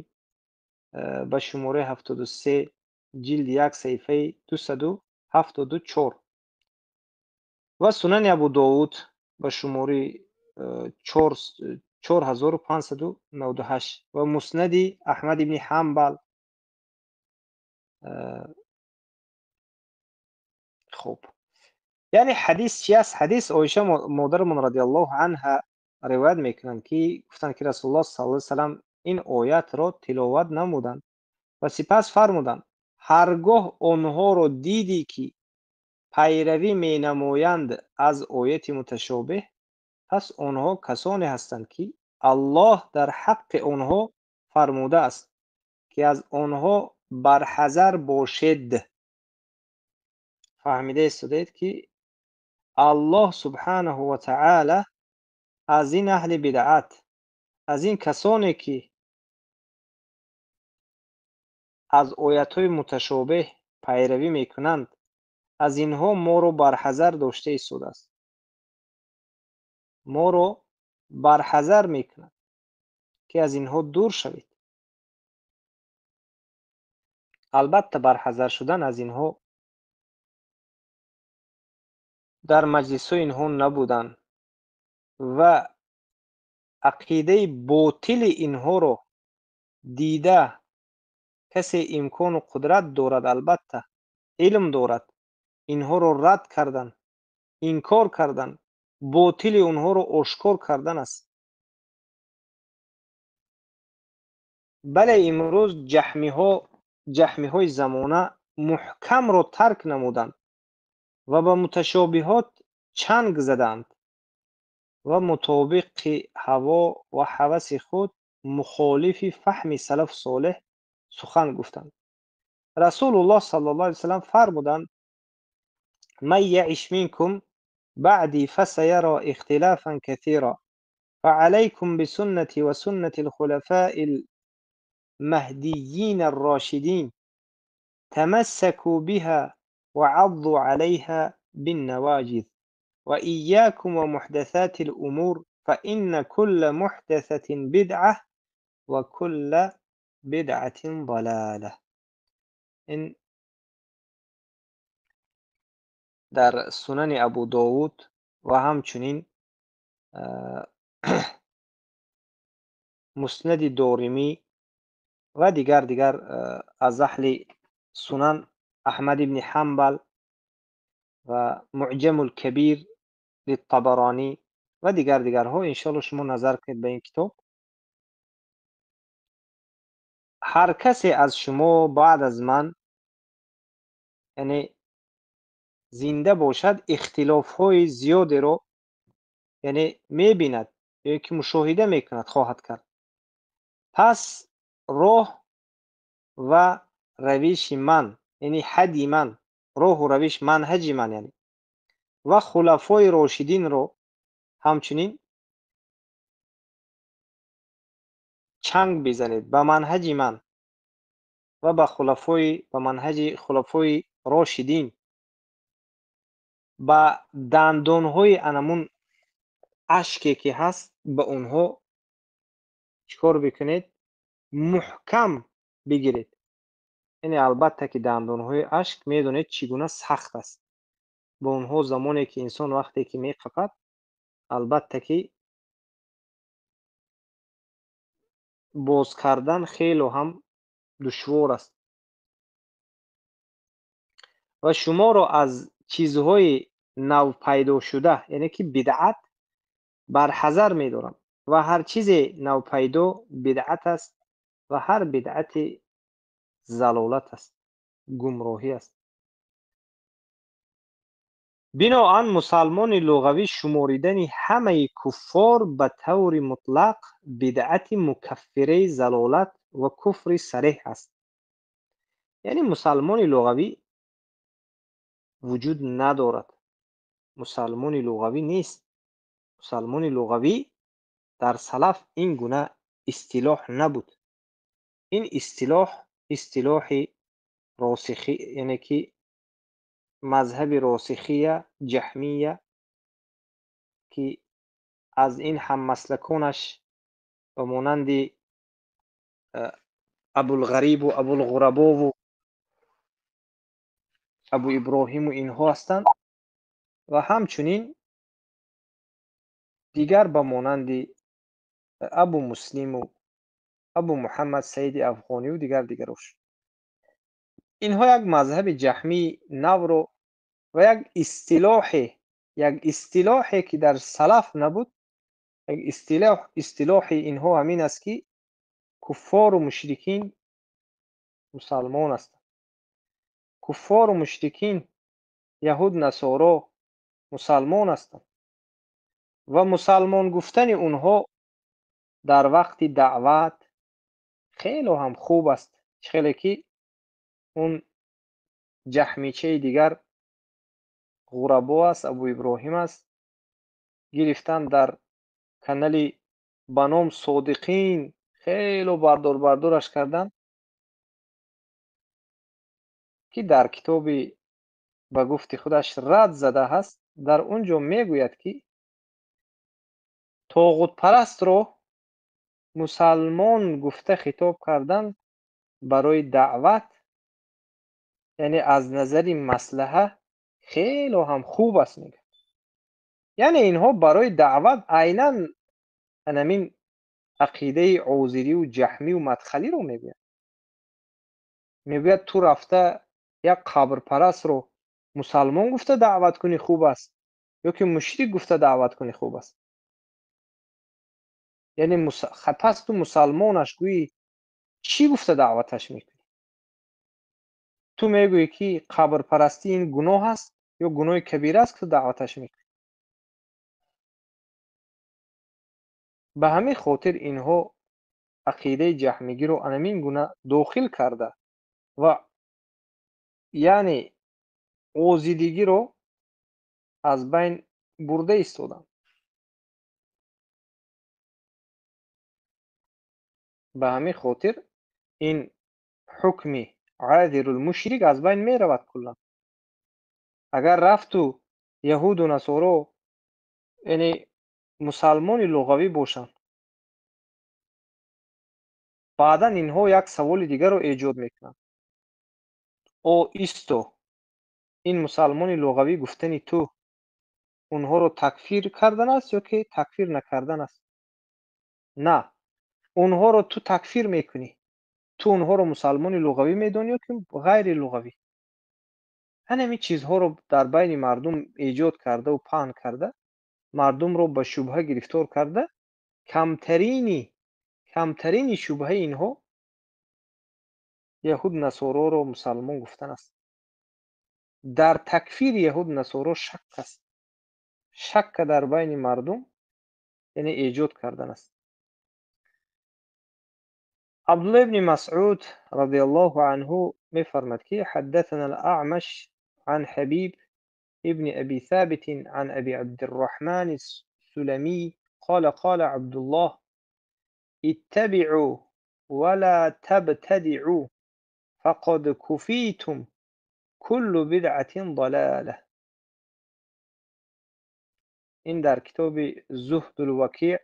Speaker 2: ба шумораи 73, ҷилди 1, саҳифаи 274. Ва Сунани Абу Довуд ба шумораи 4598 ва Муснади Аҳмад ибни Ҳамбал. Хуб, яъне ҳадис чи аст? Ҳадис Оиша модарамон радиаллоҳу анҳа ривоят мекунанд, ки гуфтанд, ки Расулуллоҳ саллаллоҳу алайҳи васаллам ин оятро тиловат намуданд ва сипас фармуданд: ҳаргоҳ онҳоро дидӣ ки пайравӣ менамоянд аз ояти муташобеҳ, пас онҳо касоне ҳастанд ки Аллоҳ дар ҳаққи онҳо фармудааст ки аз онҳо барҳазар бошед. Фаҳмида истодаед ки Аллоҳ субҳанаҳу ва таъала аз ин аҳли бидъат, аз ин касоне ки аз оятҳои муташобеҳ пайравӣ мекунанд, аз инҳо моро барҳазар дошта истодааст. Моро барҳазар мекунад ки аз инҳо дур шавед. Албатта барҳазар шудан аз инҳо дар маҷлисҳои инҳо набудан ва ақидаи ботили инҳоро дида касе имкону қудрат дорад, албатта илм дорад, инҳоро рад кардан, инкор кардан, ботили онҳоро ошкор кардан аст. Бале, имрӯз ҷаҳмиҳои замона муҳкамро тарк намуданд ва ба муташобиҳот чанг заданд ва мутобиқи ҳаво ва ҳаваси худ мухолифи фаҳми салаф солеҳ сухан гуфтанд. Расулуллоҳ саллаллоҳу алайҳи васаллам фармуданд: ман яиш минкум баъди фасаяра ихтилафан касира фаалайкум бисуннати ва суннати алхулафаи المهديين الراشدين تمسكوا بها وعضوا عليها بالنواجذ وإياكم ومحدثات الأمور فإن كل محدثة بدعة وكل بدعة ضلالة. این در سنن ابو داود و همچنین مسند دارمی و دیگر از اهل سنن احمد ابن حنبل و معجم الکبیر للطبرانی و دیگرها. انشاءالله شما نظر کنید به این کتاب. هر کسی از شما بعد از من یعنی زنده باشد اختلاف‌های زیادی رو یعنی می‌بیند یا که مشاهده می‌کند خواهد کرد. پس راه و روش من، یعنی حدی من، راه و روش منهج من یعنی و خلفای راشدین رو همچنین Чанг бизанед ба манҳаҷи ман ва ба хулафои, ба манҳаҷи хулафои рошидин, ба дандонҳои анамун ашке ки ҳаст ба онҳо чикор бикунед? Муҳкам бигиред. Яъне албатта ки дандонҳои ашк медонед чӣ гуна сахт аст. Ба онҳо замоне ки инсон вақте ки меқапад, албатта ки боз кардан хело ҳам душвор аст. Ва шуморо аз чизҳои навпайдошуда, яъне ки бидъат, барҳазар медорам. Ва ҳар чизе навпайдо бидъат аст ва ҳар бидъати залолат аст, гумроҳӣ аст. Биноан мусалмони луғавӣ шуморидани ҳамаи куффор ба таври мутлақ бидъати мукаффираи залолат ва куфри сареҳ аст. Яъне мусалмони луғавӣ вуҷуд надорад. Мусалмони луғавӣ нест. Мусалмони луғавӣ дар салаф ин гуна истилоҳ набуд. Ин истилоҳ истилоҳи росихӣ, яъне ки мазҳаби росихия, ҷаҳмия, ки аз ин ҳаммаслаконаш ба монанди Абулғарибу Абулғурабову Абу Иброҳиму инҳо ҳастанд ва ҳамчунин дигар ба монанди Абу Муслиму Абу Муҳаммад Саиди Афғониву дигар дигарош. Инҳо як мазҳаби ҷаҳмии навро ва як истилоҳе ки дар салаф набуд, як истилоҳи инҳо ҳамин аст ки куффору мушрикин мусалмон ҳастанд. Куффору мушрикин, яҳуд, насоро мусалмон ҳастанд ва мусалмон гуфтани онҳо дар вақти даъват хело ҳам хуб аст. Хеле ки он ҷаҳмичаи дигар Ғурабо аст, Абу Иброҳим аст, гирифтан дар канали ба ном Содиқин хело бардор бардораш кардан ки дар китоби ба гуфти худаш рад зада ҳаст. Дар он ҷо мегӯяд ки тоғутпарастро мусалмон гуфта хитоб кардан барои даъват, яъне аз назари маслаҳа хело ҳам хуб аст, мегӯяд. Яъне инҳо барои даъват айнан ҳамин ақидаи озирию ҷаҳмию мадхалиро мегӯянд. Мегӯяд ту рафта як қабрпарастро мусалмон гуфта даъват кунӣ хуб аст ё ки мушрик гуфта даъват кунӣ хуб аст. Яъне пас ту мусалмонаш гӯӣ чӣ гуфта даъваташ мекунӣ? Ту мегӯӣ ки қабрпарастӣ ин гуноҳ аст ё гуноҳи кабира аст ки ту даъваташ мекунӣ? Ба ҳамин хотир инҳо ақидаи ҷаҳмигиро анамин гуна дохил карда ва яъне озидигиро аз байн бурда истоданд. Ба ҳамин хотир ин ҳукми азирулмушрик аз байн меравад куллан. Агар рафту яҳуду насоро, яъне мусалмони луғавӣ бошанд, баъдан инҳо як саволи дигарро эҷод мекунанд. О исто, ин мусалмони луғавӣ гуфтани ту онҳоро такфир кардан аст ё ки такфир накардан аст? На, онҳоро ту такфир мекунӣ. Ту онҳоро мусалмони луғавӣ медонӣ ё ки ғайри луғавӣ? Ҳамин чизҳоро дар байни мардум эҷод кардаву паҳн карда, мардумро ба шубҳа гирифтор карда, камтарини шубҳаи инҳо яҳуд насороро мусалмон гуфтан аст. Дар такфири яҳуд насоро шак аст. Шакка дар байни мардум яъне эҷод кардан аст. Абдуллоҳ ибни Масъуд радиаллоҳу анҳу мефармад ки ҳаддасана ал-Аъмаш ан Ҳабиб ибни Аби Собит ан Аби Абдурраҳман Суламӣ қола қола Абдуллоҳ اتبعوا ولا تبتدعوا فقد كفيتم كل بدعة ضلالة. Ин дар китоби Зуҳдул-Вакиъ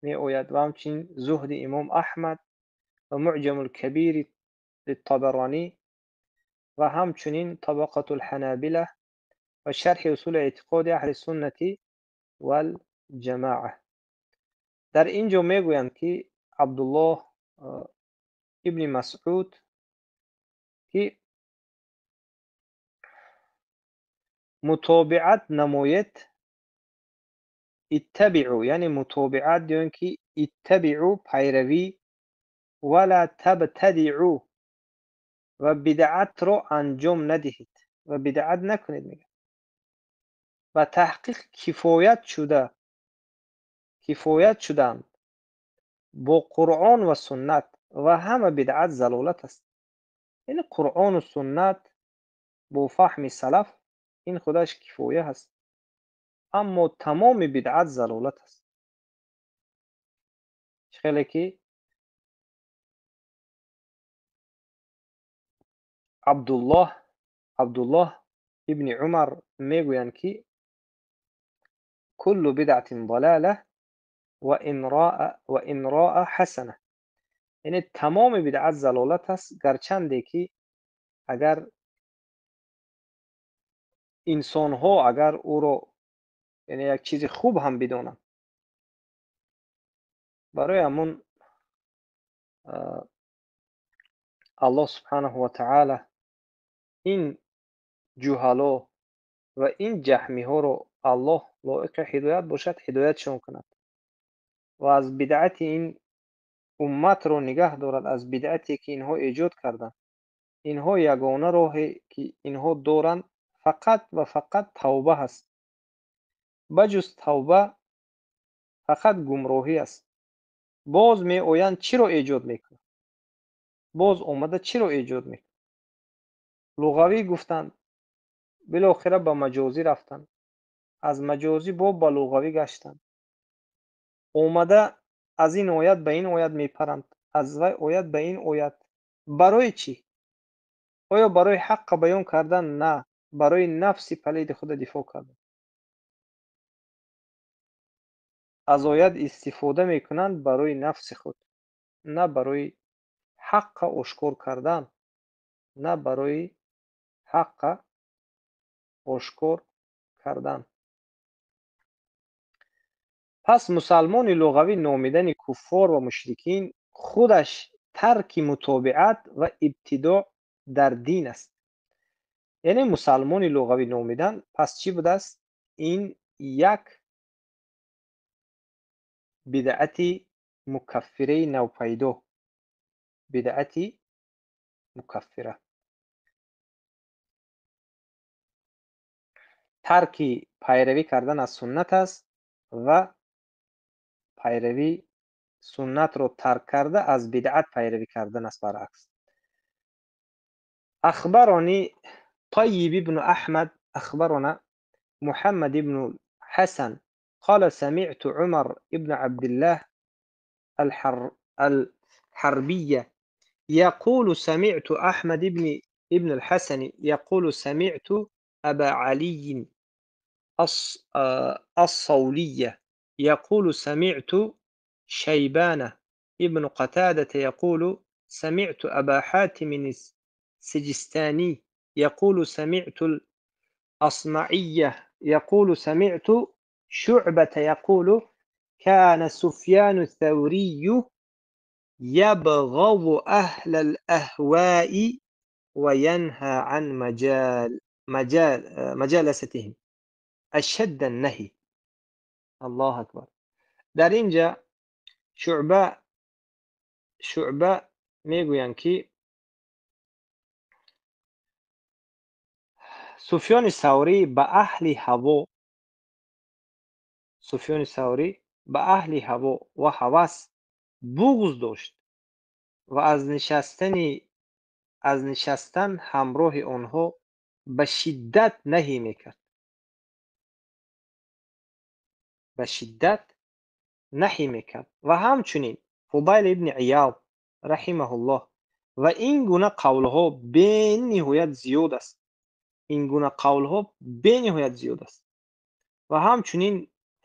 Speaker 2: меояд ва ҳамчунин Зуҳди Имом Аҳмад ва Муъҷамул-Кабири Табаронӣ ва ҳамчунин Табақатул-Ҳанобила ва Шарҳи усули эътиқоди аҳли суннати вал-ҷамоа. Дар ин ҷо мегӯянд, ки Абдуллоҳ ибни Масъуд ки мутобиат намоед, иттабиъу, яъне мутобиат ё ин ки иттабиъу пайравӣ, вала табтадиъу ва бидъатро анҷом надиҳед ва бидъат накунед, мегӯяд. Ба таҳқиқ кифоят шуданд бо Қуръон ва суннат ва ҳама бидъат залолат аст. Яъне Қуръону суннат бо фаҳми салаф ин худаш кифоя аст, аммо тамоми бидъат залолат аст. Чӣ хеле ки Абдуллоҳ ибни Умар мегӯянд, ки куллу бидъатин далала ва ин роа ҳасана, яъне тамоми бидъат залолат аст, гарчанде ки агар инсонҳо агар ӯро яъне як чизи хуб ҳам бидонанд. Барои ҳамун Аллоҳ субҳанаҳу ва таъала ин ҷуҳало ва ин ҷаҳмиҳоро Аллоҳ лоиқи ҳидоят бошад, ҳидоятшон кунад ва аз бидъати ин умматро нигаҳ дорад, аз бидъате ки инҳо эҷод карданд. Инҳо ягона роҳе ки инҳо доранд фақат ва фақат тавба ҳаст. Ба ҷуз тавба фақат гумроҳӣ аст. Боз меоянд чиро эҷод мекунанд? Боз омада чиро эҷод мекунанд? Луғавӣ гуфтанд, билохира ба маҷозӣ рафтанд, аз маҷозӣ бо ба луғавӣ гаштанд. Омада аз ин оят ба ин оят мепаранд, аз вай оят ба ин оят. Барои чӣ? Оё барои ҳаққа баён кардан? На, барои нафси палиди худа дифоъ кардан. Аз оят истифода мекунанд барои нафси худ, на барои ҳаққа ошкор кардан, на барои ҳаққа ошкор кардан. Пас мусалмони луғавӣ номидани куффор ва мушрикин худаш тарки мутобиат ва ибтидоъ дар дин аст. Яъне мусалмони луғавӣ номидан пас чӣ будааст? Ин як бидъати мукаффираи навпайдо, бидъати мукаффира. Тарки пайравӣ кардан аз суннат аст ва пайравӣ суннатро тарк карда аз бидъат пайравӣ кардан аст баръакс. Ахбарони Тайиб ибну Аҳмад ахбарона Муҳаммад ибну Ҳасан قال سمعت عمر ابن عبد الله الحربية يقول سمعت أحمد ابن الحسن يقول سمعت أبا علي الصولية يقول سمعت شيبان ابن قتادة يقول سمعت أبا حاتم السجستاني يقول سمعت الأصمعية يقول سمعت شعبة يقول كان سفيان الثوري يبغض أهل الأهواء وينهى عن مجال مجال مجالستهم أشد النهي. الله أكبر. در اینجا شعبه میگویند که سفیان ثوری به اهل هوا، سفیان ثوری به اهل هوا و هوس بغض داشت و از نشستن همراه آنها به شدت نهی میکرد، به شدت نهی میکرد و همچنین Фудайл ибни Ияд раҳимаҳуллоҳ. Ва ин гуна қавлҳо бениҳоят зиёд аст. Ин гуна қавлҳо бениҳоят зиёд аст. Ва ҳамчунин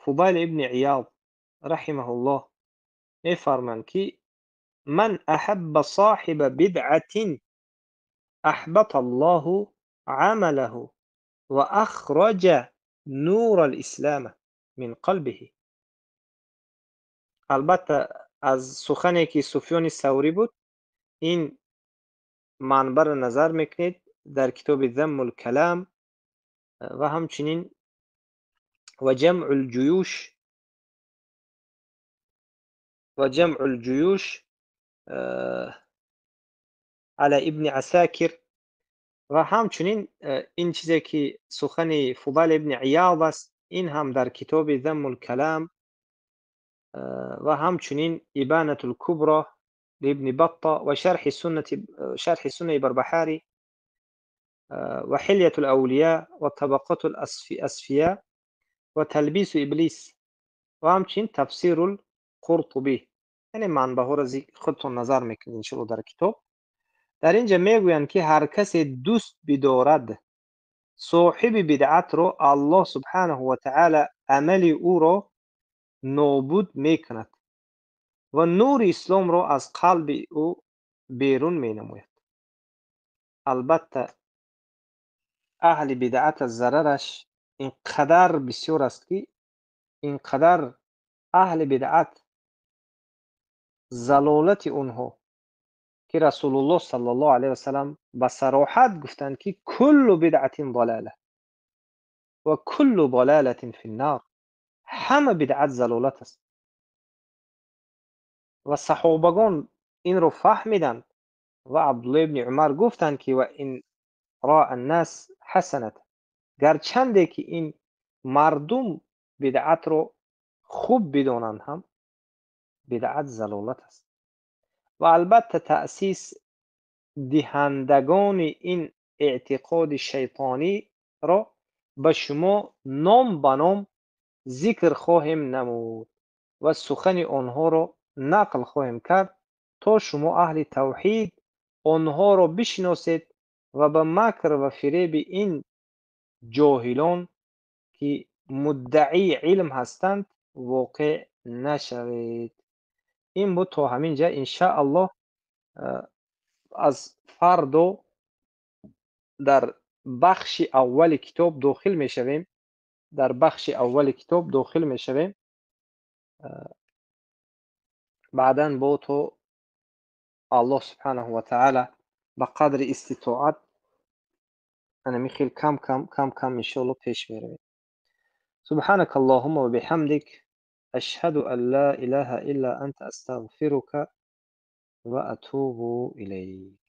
Speaker 2: Фудайл ибни Ияд раҳимаҳуллоҳ мефармоянд, ки ман аҳабба соҳиба бидъатин аҳбата Аллоҳу амалаҳу ва ахраҷа нура ал-ислама мин қалбиҳи. Албатта аз сухане ки Суфёни Саврӣ буд, ин манбаъро назар мекунед дар китоби Заммул Калам ва ҳамчунин ва Ҷамъул Ҷуюш ва Ҷамъул Ҷуюш ала ибни Асакир. Ва ҳамчунин ин чизе ки сухани Фудайл ибни Ияд аст, ин ҳам дар китоби Заммул Калам ва ҳамчунин Ибанатул Кубро либни Батта ва шарҳи суннаи Барбаҳарӣ ва Ҳилятул Авлия ва Табақотул Асфия ва Талбису Иблис ва ҳамчунин Тафсирул Қуртубӣ. Яъне манбаъҳоро худтон назар мекунед иншоалло дар китоб. Дар инҷа мегӯянд, ки ҳар касе дӯст бидорад соҳиби бидъатро, Аллоҳ субҳанаҳу ва таъала амали ӯро нобуд мекунад ва нури исломро аз қалби ӯ берун менамояд. Албатта аҳли бидъат аз зарараш ин қадар бисёр аст, ки ин қадар аҳли бидъат залолати онҳо, ки Расулуллоҳ саллаллоҳу алайҳи васаллам ба сароҳат гуфтанд, ки куллу бидъатин далала ва куллу далалатин финнар, ҳама бидъат залолат аст. Ва саҳобагон инро фаҳмиданд ва Абдуллоҳ ибни Умар гуфтанд, ки ва ин роа аннас ҳасанат, гарчанде ки ин мардум бидъатро хуб бидонанд ҳам, бидъат залолат аст. Ва албатта таъсис диҳандагони ин эътиқоди шайтониро ба шумо ном ба ном зикр хоҳем намуд ва сухани онҳоро нақл хоҳем кард, то шумо аҳли тавҳид онҳоро бишиносед ва ба макр ва фиреби ин ҷоҳилон, ки муддаии илм ҳастанд, воқеъ нашавед. Ин буд то ҳамин ҷа. Иншааллоҳ аз фардо дар бахши аввали китоб дохил мешавем. Дар бахши аввали китоб дохил мешавем. Баъдан бо то Аллоҳ субҳанаҳу ва таъала ба қадри иститоат ана хел кам кам кам кам иншоаллоҳ пеш меравем. Субҳанака Аллоҳумма ва биҳамдик, ашҳаду ан ла илаҳа илла анта, астағфирука ва атубу илайк.